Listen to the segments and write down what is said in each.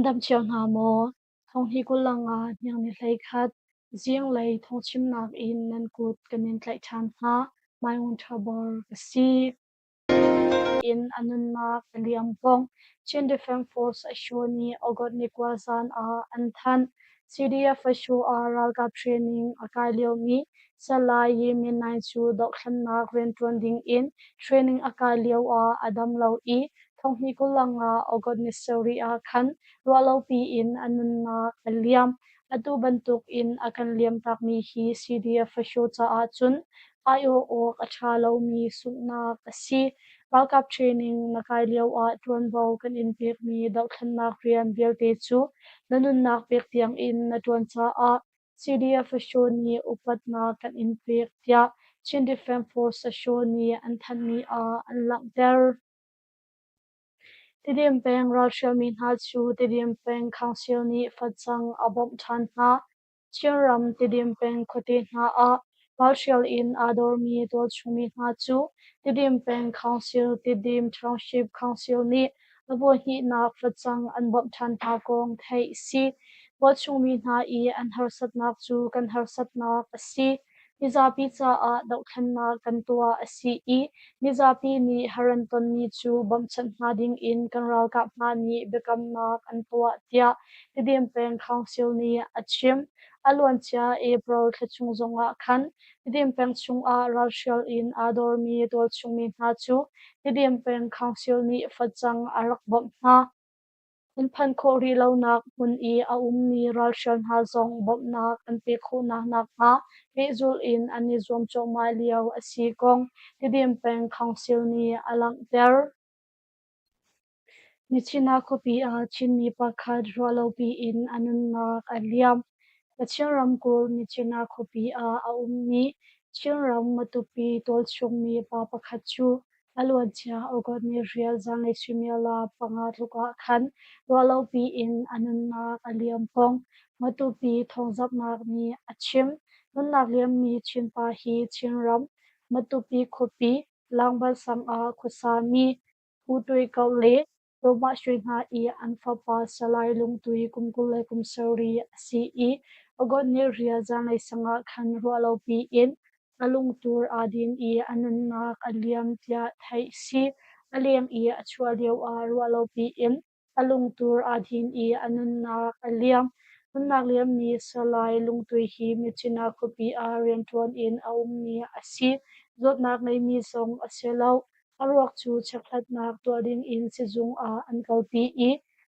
Nan dam cio hna maw? Thonghni 25 hniang ni 11 zinglei thawngchimnak in nan kut kan in tlaih ṭhan hna. Maiung Ṭhabor ka si. In a nunnak a liam kong Chin Defence Force Asho nih August ni 20 zan ah an thanh. CDF Asho ah ralkap training a kai liomi Salai Ye Min Naing cu dohthlennak rianṭuan dingin training a kai lioah a dam lo i thonghni 25 August ni 7 ah khan ruahlopi in a nunnak a liam. Atu bantuk in a kan liamtakmi hi CDF Fasho caah cun aiawh awk a ṭha lomi sunghnak a si. Ralkap training na kai lioah ṭuanvo kan in pekmi dohthlennak rian vialte cu na nunnak pek tiangin na ṭuan caah CDF Asho nih upatnak kan in pek tiah Chin Defence Force Asho nih an thanhmi ah an langhter. Tidim peng ralhrialmi hna cu Tidim peng Council nih facang a bawmh ṭhan hna. Chinram Tidim peng khuate hna ah ralhrial in aa dormi tualchungmi hna cu Tidim peng Council Tidim Township Council nih a voihnihnak facang an bawmh ṭhan hna kong theih a si. Tualchungmi hna i an harsatnak cu kan harsatnak a si. Mizapi caah dohthlennak kan tuah a si i mizapi nih har an tonmi cu bawmhchanh hna dingin kan ralkap hna nih biakamnak an tuah, tiah Tidim peng Council nih a chim. A luancia April thla chung zongah khan Tidim peng chungah ralhrial in aa dormi tualchungmi hna cu Tidim peng Council nih facang a rak bawmh hna. An phanh khawh rih lonak hmun i a ummi ralhrial hna zong bawmhnak an pek khawhnak nakhnga pehzulh in an i zuam cuahmah lio a si kong Tidim peng Council nih a langhter. Myitkyina khuapi ah Chinmi pakhat ruahlopi in a nunnak a liam. Kachin ramkulh Myitkyina khuapi ah a ummi Chinram Matupi tualchungmi pa pakhat cu A luancia August ni rial zanlei suimilam 5 tluk ah khan ruahlopi in a nunnak a liam kong Matupi thawngzamhnak nih a chim. Nunnak liammi Chinpa hi Chinram, Matupi khuapi, Langban sang ah khuasami Pu Tui Ko le Roma Shwe hna i an fapa Salai Lungtui kum 27 a si i August ni rial zanlei sang ah khan ruahlopi in A lungtur aa din i a nunnak a liam tiah theih a si. A leng i a chuah lioah ruahlopi in a lungtur aa din i a nunnak a liam. Nunnak liammi Salai Lungtui hi Myitkyina khuapi ah rianṭuan in a ummi a si. Zawtnak ngeimi zong a si lo. A ruak cu chekhlatnak tuah dingin sizung ah an kalpi i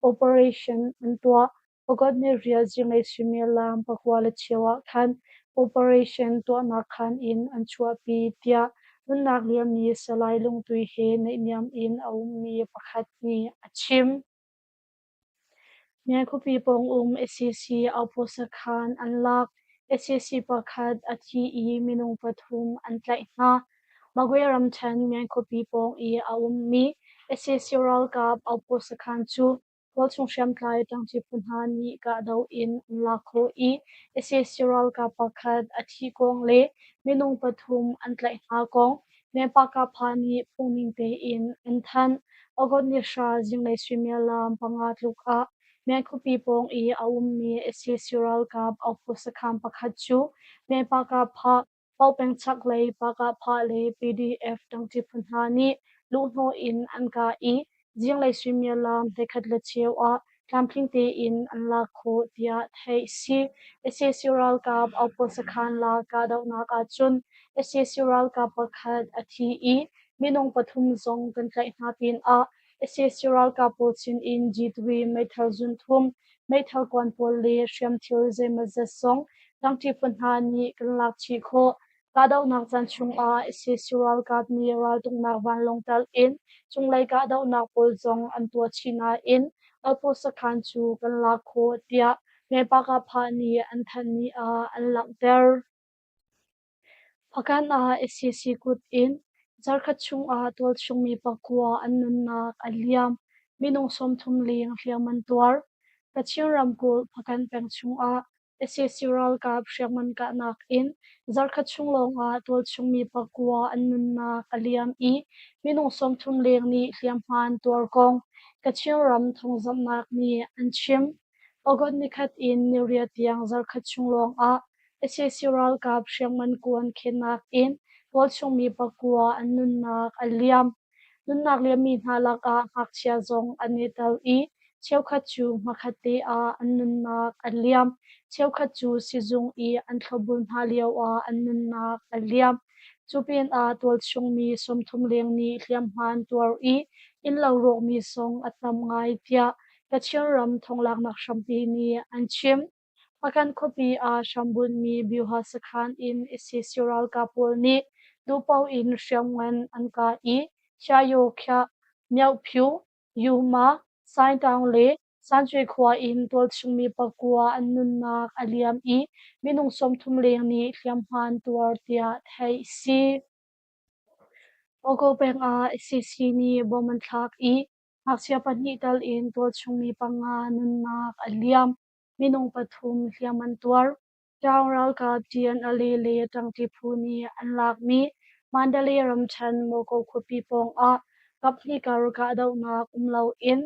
operation an tuah. August ni rial zinglei suimilam 9:15 ah khan operation tuahnak khaan in an chuahpi, tiah nunnak liammi Salai Lungtui he naihniam in a ummi pakhat nih a chim. Ngai khuapi pawng um sac outpost sakhan an lak. Sac pakhat a thi i minung pathum an tlaih hna. Magwe ramṭhen Ngai khuapi pawng i a ummi sac ralkap outpost sakhan cu Tualchung hriamtlai ṭangṭi phu hna nih kahdoh in an lak khawh i sac ralkap pakhat a thih kong le minung pathum an tlaih hna kong Myanpakapha nih phungning tein an thanh. August ni 3 zinglei suimilam 5 tluk ah Myan khuapi pawng i a ummi sac ralkap outpost sakhan pakhat cu Myanpakapha Paopeng chaklei Pakahphah le PDF ṭangṭi phu hna nih luhhnawh in an kah i zinglei suimilam 11:15 ah tlamtling tein an lak khawh tiah theih a si. Sac ralkap outpost sakhan lak kahdohnak ahcun sac ralkap pakhat a thi i minung pathum zong kan tlaih hna pinah sac ralkap pawl sinin G3 meithal zunthum, meithal kuan pawl le hriamthil zeimawzat zong ṭangṭi phu hna nih kan lak chih khawh. Kahdohnak caan chungah sac ralkap nih raltuknak vanlawng telh in cunglei kahdohnak pawl zong an tuah chih nain outpost sakhan cu kan lak khawh, tiah Mepakapha nih an thanhmi ah an langhter. Hpakant ah sac kut in zarkhat chungah tualchungmi pakua an nunnak a liam. Minung 30 leng hliam an tuar. Kachin ramkulh Hpakant peng chungah Sac ralkap hriamngan kahnak in zarkhat chung lawngah tualchung mi pakua an nunnak a liam i minung 30 leng nih hliamhma an tuar kong Kachin ram thawngzamhnak nih an chim. August nikhat in niriat tiang zarkhat chung lawngah sac ralkap hriamngan kuan khennak in tualchung mi pakua an nunnak a liam. Nunnak liammi hna lakah ngakchia zong an i tel i cheukhat cu hmakhatte ah an nunnak a liam, cheukhat cu sizung i an thlopbul hna lioah an nunnak a liam. Cu pinah tualchung mi 30 leng nih hliamhma an tuar i innlo rawkmi zong a tam ngai tiah Kachin ram thonglaknak hrampi nih an chim. Hpakant khuapi ah hrambunhmi Byuha sakhan in sac ralkap pawl nih duhpaoh in hriamngan an kah i Hyayokhya, Myohpyu, Yuma, Saingtaung le Sanchwe khua in tualchung mi pakua an nunnak a liam i minung 30 leng nih hliamhma an tuar tiah theih a si. Ogo peng ah sac nih bom an thlak i ngakchia pahnih tal in tualchung mi panga nunnak a liam. Minung pathum hliam an tuar. Ṭaung ralkap TNLA le ṭangṭi phu nih an lakmi Mandalay ramṭhen Moko khuapi pawngah kaphnih kar kahdohnak um loin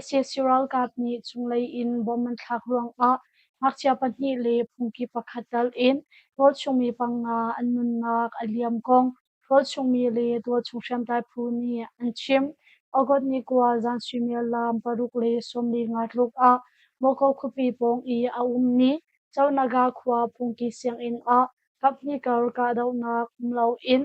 sac ralkap nih cunglei in bom an thlak ruangah ngakchia pahnih le phungki pakhat tal in tualchung mi panga an nunnak a liam kong tualchung mi le tualchung hriamtlai phu nih an chim. August ni kua zan suimilam 6:45 tluk ah Moko khuapi pawng i a ummi Chonaga khua phungki sianginn ah kaphnih kar kahdohnak um loin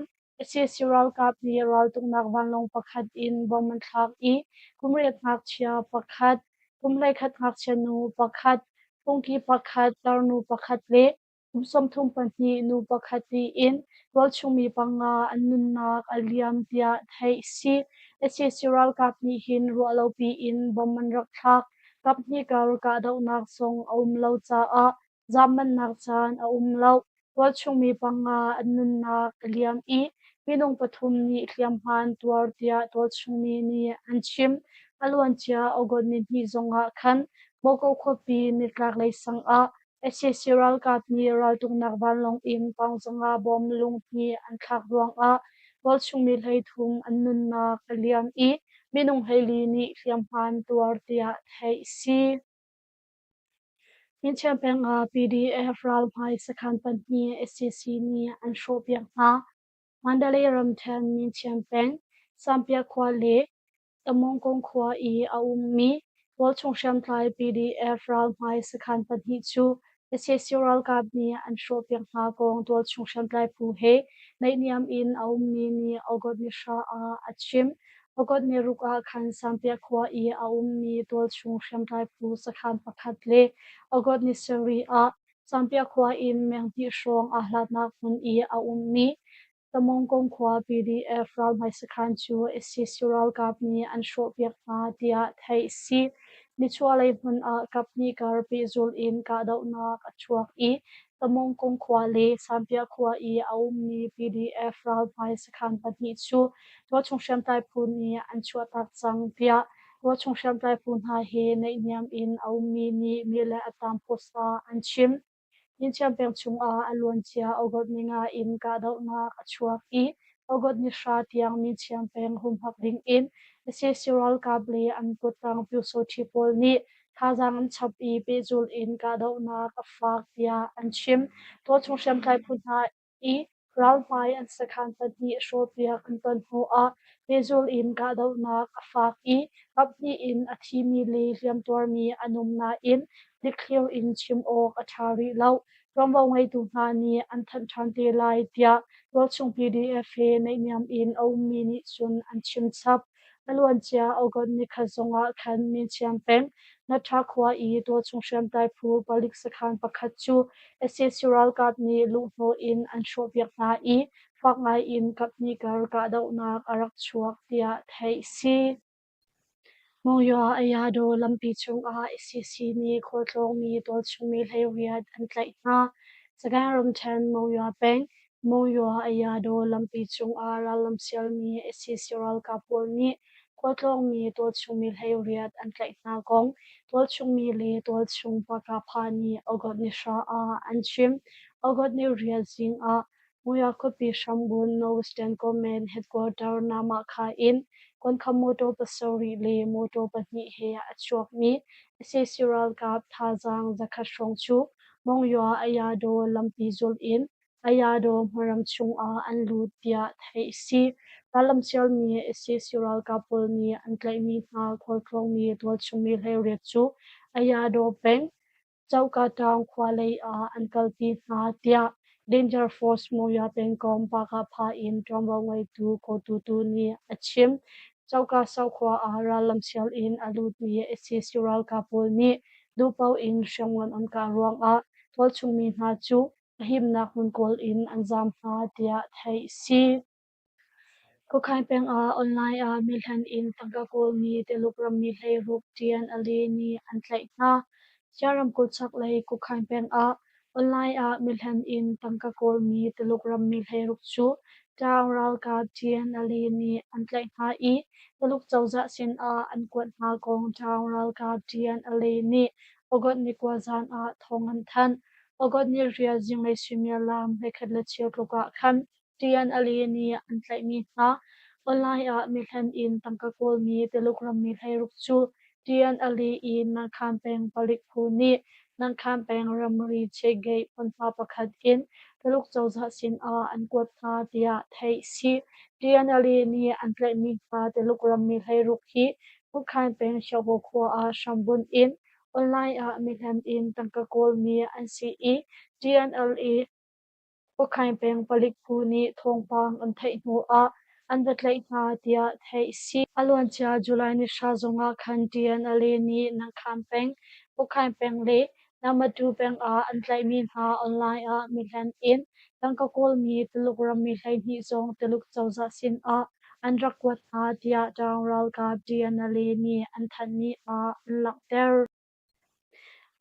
sac ralkap nih raltuknak vanlawng pakhat in bom an thlak i kum riat ngakchia pakhat, kum 11 ngakchia nu pakhat, phungki pakhat, tarnu pakhat le kum 32 nu pakhat tiin tualchung mi panga an nunnak a liam tiah theih a si. Sac ralkap nih hin ruahlopi in bom an rak thlak. Kaphnih kar kahdohnak zong a um lo caah zaammannak caan a um lo. Tualchung mi panga an nunnak a liam i minung pathum nih hliamhma an tuar tiah tualchung mi nih an chim. A luancia August nihnih zongah khan Moko khuapi nitlaklei sang ah sac ralkap nih raltuknak vanlawng in Paungzanga bom lungpi an thlak ruangah tualchung mi 33 an nunnak a liam i minung 14 nih hliamhma an tuar tiah theih a si. Myinchiam peng ah PDF ralhmai sakhan pahnih sac nih an hrawhpiak hna. Mandalay ramṭhen Myinchiam peng, Sampia khua le Tamongkong khua i a ummi tualchung hriamtlai PDF ralhmai sakhan pahnih cu sac ralkap nih an hrawhpiak hna kong tualchung hriamtlai phu he naihniam in a ummi nih August ni hra ah a chim. August ni ruk ah khan Sampia khua i a ummi tualchung hriamtlai phu sakhan pakhat le August ni sarih ah Sampia khua in meng hnih hrawng aa hlatnak hmun i a ummi Tamongkong khua PDF ralhmai sakhan cu sac ralkap nih an hrawhpiak hna tiah theih a si. Nichuahlei hmun ah kaphnih kar pehzulh in kahdohnak a chuak i Tamongkong khua le Sanpiah khua i a ummi PDF ralhmai sakhan pahnih cu tualchung hriamtlai phu nih an chuahtak cang tiah tualchung hriamtlai phu hna he naihniam in a ummi nih Mile Atam Post ah an chim. Myinchiam peng chungah a luancia August ni nga in kahdohnak a chuak i August ni hra tiang Myinchiam peng humhak dingin sac ralkap le an kuttang Pyusawṭhi pawl nih thazaang an chap i pehzulh in kahdohnak a fak tiah an chim. Tualchung hriamtlai phu hna i ralhmai an sakhan pahnih hrawhpiak an ton hnuah pehzulh in kahdohnak a fak i kaphnih in a thimi le hliamtuarmi an um nain dikthlir in chim awk a ṭha rih lo. Ṭuanvo ngeitu hna nih an thanh ṭhan te lai tiah tualchung PDF he naihniam in a ummi nih cun an chim chap. A luancia August nikhat zongah khan Myinchiam peng, Natha khua i tualchung hriamtlai phu palik sakhan pakhat cu sac ralkap nih luhhnawh in an hrawhpiak hna i fak ngai in kaphnih kar kahdohnak a rak chuak tiah theih a si. Monywa Ayadaw lampi cungah sac nih khualtlawngmi tualchungmi 18 an tlaih hna. Sagaing ramṭhen Monywa peng, Monywa Ayadaw lampi cungah rallam sialmi sac ralkap pawl nih khualtlawngmi tualchungmi 18 an tlaih hna kong tualchungmi le tualchung pakapha nih August ni 9 ah an chim. August ni 8 zing ah Muya khuapi hrambunh Northwestern Command Headquarter Namakha in Konkham motor 7 le motor 2 he a chuakmi sac ralkap thazaang 100 hrawng cu Monywa Ayadaw lampi zulh in Ayadaw hmunram chungah an lut tiah theih a si. Rallam sialmi sac ralkap pawl nih an tlaihmi hna khualtlawngmi tualchungmi 18 cu Ayadaw peng Coka-taung khua lei ah an kalpi hna tiah Danger Force Monywa pengkomh Pakapha in ṭuanvo ngeitu Ko Tu Tu nih a chim. Coka Sau khua ah rallam sial in a lutmi sac ralkap pawl nih duhpaoh in hriamngan an kah ruangah tualchung mi hna cu a himnak hmun kawl in an zaam hna tiah theih a si. Khuakhan peng ah online ah mihlen in tangka kawlmi Tuluk rammi 16 Tian Ali nih an tlaih hna. Sian ramkulh chaklei Kukhan peng ah online ah mihlen in tangka kawlmi Tuluk rammi 16 cu Ṭaung ralkap Tian Ali nih an tlaih hna i Tuluk cozah sinah an kuat hna kong Ṭaung ralkap Tian Ali nih August ni 9 zan ah thawng an thanh. August ni 8 zinglei suimilam 11:15 tluk ah khan Tian Ali nih an tlaihmi hna online ah mihlen in tangka kawlmi Tuluk rammi 16 cu Tian Ali i Nankhan peng palik phu nih Nankhan peng ramri Chegate hmunhma pakhat in Tuluk cozah sinah an kuat hna tiah theih a si. Tian Ali nih an tlaihmi hna Tuluk rammi 16 hi Kukhan peng Xiaobo khua ah hrambunh in online ah mihlen in tangka kawlmi an si i TNLA Khuakhain peng palik phu nih thawngpang an theih hnu ah an va tlaih hna tiah theih a si. A luancia July ni 9 zongah khan TNLA nih Nangkhan peng, Khuakhain peng le Namatu peng ah an tlaihmi hna online ah mihlen in tangka kawlmi Tuluk rammi 12 zong Tuluk cozah sinah an rak kuat hna tiah Ṭaung ralkap TNLA nih an thanhmi ah an langhter.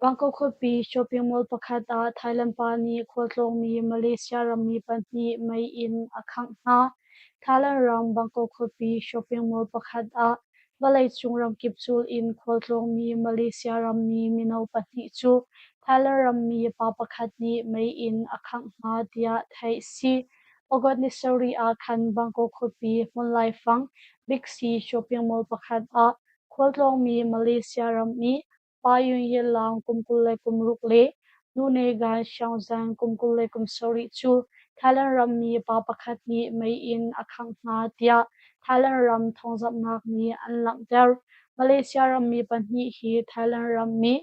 Bangkok khuapi shopping mall pakhat ah Thailand pa nih khualtlawngmi Malaysia rammi pahnih mei in a khangh hna. Thailand ram Bangkok khuapi shopping mall pakhat ah vawleicung ramkip cul in khualtlawngmi Malaysia rammi mino pahnih cu Thailand rammi pa pakhat nih mei in a khangh hna tiah theih a si. August ni 7 ah khan Bangkok khuapi hmun laifang Big C shopping mall pakhat ah Khualtlawngmi Malaysia ram i Payung Yelang kum 26 le Nunegan Xiaozhang kum 27 cu Thailand rammi pa pakhat nih mei in a khangh hna tiah Thailand ram thawngzamhnak nih an langhter. Malaysia rammi pahnih hi Thailand rammi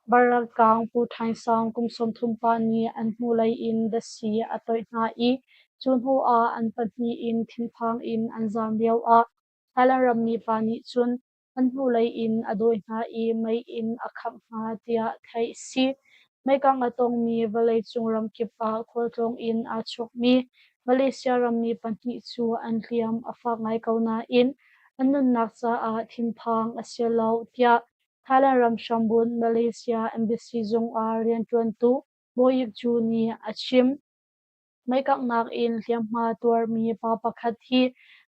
Barakang Pu Thaing Sang kum 30 pa nih an hnulei in datsi a toih hna i cu hnu ah an pahnih in thinphang in an zaam lioah Thailand rammi pa nih cun an hnulei in a dawi hna i mei in a khangh hna tiah theih a si. Meikang a tongmi vawleicung ramkip ah khualtlawng in aa chawkmi Malaysia rammi pahnih cu an hliam a fak ngai ko nain an nunnak caah thinphang a si lo tiah Thailand ram hrambunh Malaysia Embassy zung ah rianṭuantu Bawi Ju nih a chim. Meikanghnak in hliamhma tuarmi pa pakhat hi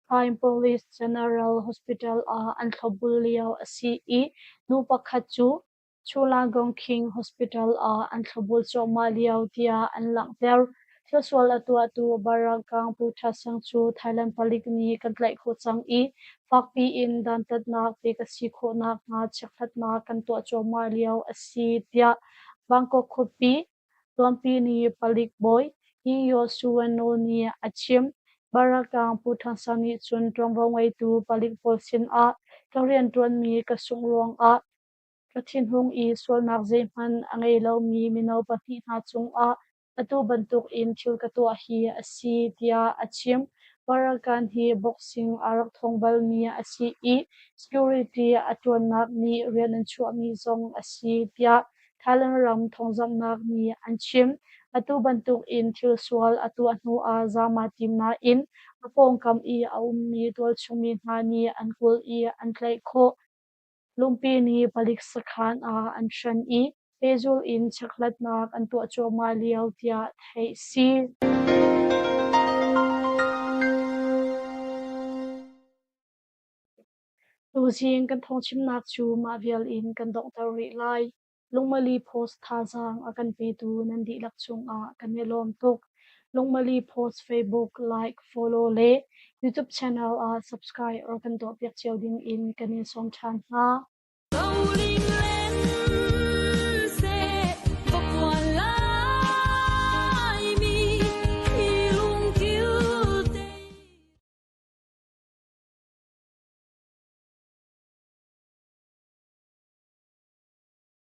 Pine Police General Hospital ah an thlopbul lio a si i nu pakhat cu Chulalongkorn King Hospital ah an thlopbul cuahmah lio tiah an langhter. Thilsual a tuahtu Barakang Pu Tha Sang cu Thailand palik nih kan tlaih khawh cang i fakpi in dantatnak pek a si khawh nakhnga chekhlatnak kan tuah cuahmah lio a si tiah Bangkok khuapi Tuanpi palik bawi Yingyo Suwano nih a chim. Barakang Pu Thang Sang nih cun ṭuanvo ngeitu palik pawl sinah ka rianṭuanmi ka sungh ruangah ka thinhung i sualnak zeihmanh a ngei lomi mino pahnih hna cungah atu bantukin thil ka tuah hi a si tiah a chim. Barakan hi boxing aa rak thong balmi a si i security a ṭuannak nih rian an chuahmi zong a si tiah Thailand ram thawngzamhnak nih an chim. Atu bantukin thil sual a tuah hnuah zaam aa tim nain a pawngkam i a ummi tualchungmi hna nih an kulh i an tlaih khawh. Lungpi nih palik sakhan ah an hren i pehzulh in chekhlatnak an tuah cuahmah lio tiah theih a si. Tuzing kan thawngchimnak cu mah vial in kan donghter rih lai. Lungmali Post thazaang a kan petu nan dihlak cungah kan i lawm tuk. Lungmali Post Facebook like, follow le YouTube channel ah subscribe or kan tuahpiak cio ding in kan in sawm ṭhan hna.